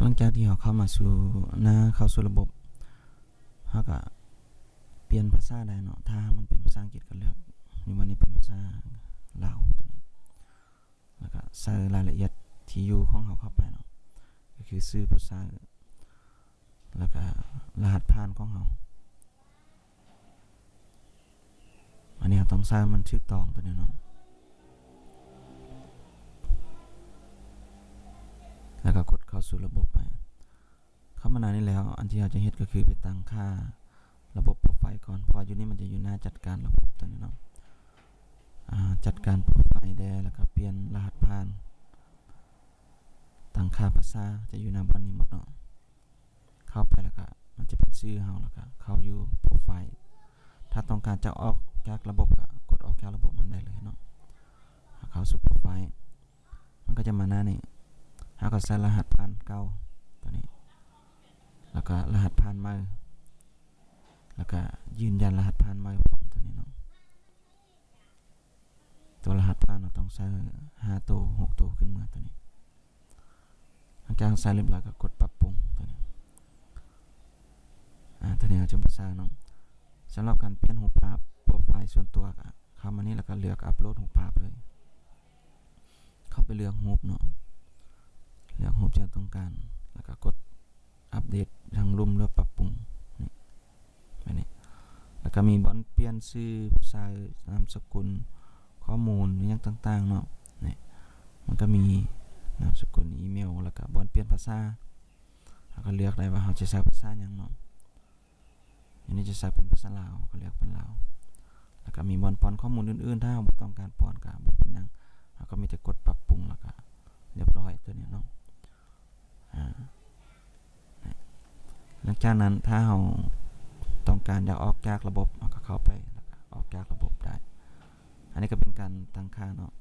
ຫຼັງຈາກທີ່ເຮົາເຂົ້າມາສູ່ໜ້າ ເຂົ້າສູ່ລະບົບ ເຮົາກະປ່ຽນພາສາໄດ້ເນາະ. ຖ້າມັນເປັນພາສາອັງກິດ ກະເລືອກຢູ່ບ່ອນນີ້ເປັນພາສາລາວ ຕົວນີ້ ແລ້ວກະໃສ່ລາຍລະອຽດທີ່ຢູ່ຂອງເຮົາເຂົ້າໄປເນາະ ກະຄືຊື່ຜູ້ໃຊ້ ແລ້ວກະລະຫັດຜ່ານຂອງເຮົາ. ອັນນີ້ເຮົາຕ້ອງໃສ່ໃຫ້ມັນຖືກຕ້ອງຕົວນີ້ເນາະ ແລ້ວກະກົດເຂົ້າສູ່ລະບົບໄປ. ເຂົ້າມາໜ້ານີ້ແລ້ວ ອັນທີ່ເຮົາຈະເຮັດກະຄືໄປຕັ້ງຄ່າລະບົບໂປຣໄຟລ໌ກ່ອນ ເພາະວ່າຢູ່ນີ້ມັນຈະຢູ່ໜ້າຈັດການລະບົບຕົວນີ້ເນາະ. ອາ ຈັດການໂປຣໄຟລ໌ແດ່ ແລ້ວກະປ່ຽນລະຫັດຜ່ານ ຕັ້ງຄ່າພາສາ ຈະຢູ່ໜ້າບ່ອນນີ້ໝົດເນາະ. ເຂົ້າໄປແລ້ວກະ ມັນຈະເປັນຊື່ເຮົາ ແລ້ວກະເຂົ້າຢູ່ໂປຣໄຟລ໌. ຖ້າຕ້ອງການຈະອອກຈາກລະບົບ ກະກົດອອກຈາກລະບົບມັນໄດ້ເລີຍເນາະ. ເຂົ້າສູ່ໂປຣໄຟລ໌ ມັນກະຈະມາໜ້ານີ້ ເຮົາກະໃສ່ລະຫັດຜ່ານເກົ່າຕົວນີ້ ແລ້ວກະລະຫັດຜ່ານໃໝ່ ແລ້ວກະຢືນຢັນລະຫັດຜ່ານໃໝ່ພ້ອມຕົວນີ້ເນາະ. ຕົວລະຫັດຜ່ານເຮົາຕ້ອງໃສ່ຫ້າໂຕ ຫົກໂຕຂຶ້ນມາຕົວນີ້. ຫຼັງຈາກເຮົາໃສ່ຮຽບຮ້ອຍ ກະກົດປັບປຸງຕົວນີ້. ອາ ຕົວນີ້ເຮົາຈະບໍ່ໃສ່ເນາະ. ສຳລັບການປ່ຽນຮູບພາບໂປຣໄຟລ໌ສ່ວນຕົວ ກະເຂົ້າມານີ້ ແລ້ວກະເລືອກອັບໂຫຼດຮູບພາບເລີຍ. ເຂົ້າໄປເລືອກຮູບເນາະ ເລືອກຮູບທີ່ເຮົາຕ້ອງການ ແລ້ວກະກົດອັບເດດທາງລຸ່ມ ຫຼືວ່າປັບປຸງນີ້ ແບບນີ້. ແລ້ວກະມີບ່ອນປ່ຽນຊື່ຜູ້ໃຊ້ ນາມສະກຸນ ຂໍ້ມູນຫຍັງຕ່າງໆເນາະ. ນີ້ ມັນກະມີນາມສະກຸນ ອີເມວ ແລ້ວກະບ່ອນປ່ຽນພາສາ ເຮົາກະເລືອກໄດ້ວ່າເຮົາຈະໃຊ້ພາສາຫຍັງເນາະ. ອັນນີ້ຈະໃຊ້ເປັນພາສາລາວ ກະເລືອກເປັນລາວ. ແລ້ວກະມີບ່ອນປ້ອນຂໍ້ມູນອື່ນໆ ຖ້າເຮົາບໍ່ຕ້ອງການປ້ອນກະບໍ່ເປັນຫຍັງ ເຮົາກະມີແຕ່ກົດປັບປຸງ ແລ້ວກະຮຽບຮ້ອຍຕົວນີ້ເນາະ. ອາ ຫຼັງຈາກນັ້ນ ຖ້າເຮົາຕ້ອງການຢາກອອກຈາກລະບົບ ເຮົາກະເຂົ້າໄປ ແລ້ວກະອອກຈາກລະບົບໄດ້. ອັນນີ້ກະເປັນການຕັ້ງຄ່າເນາະ.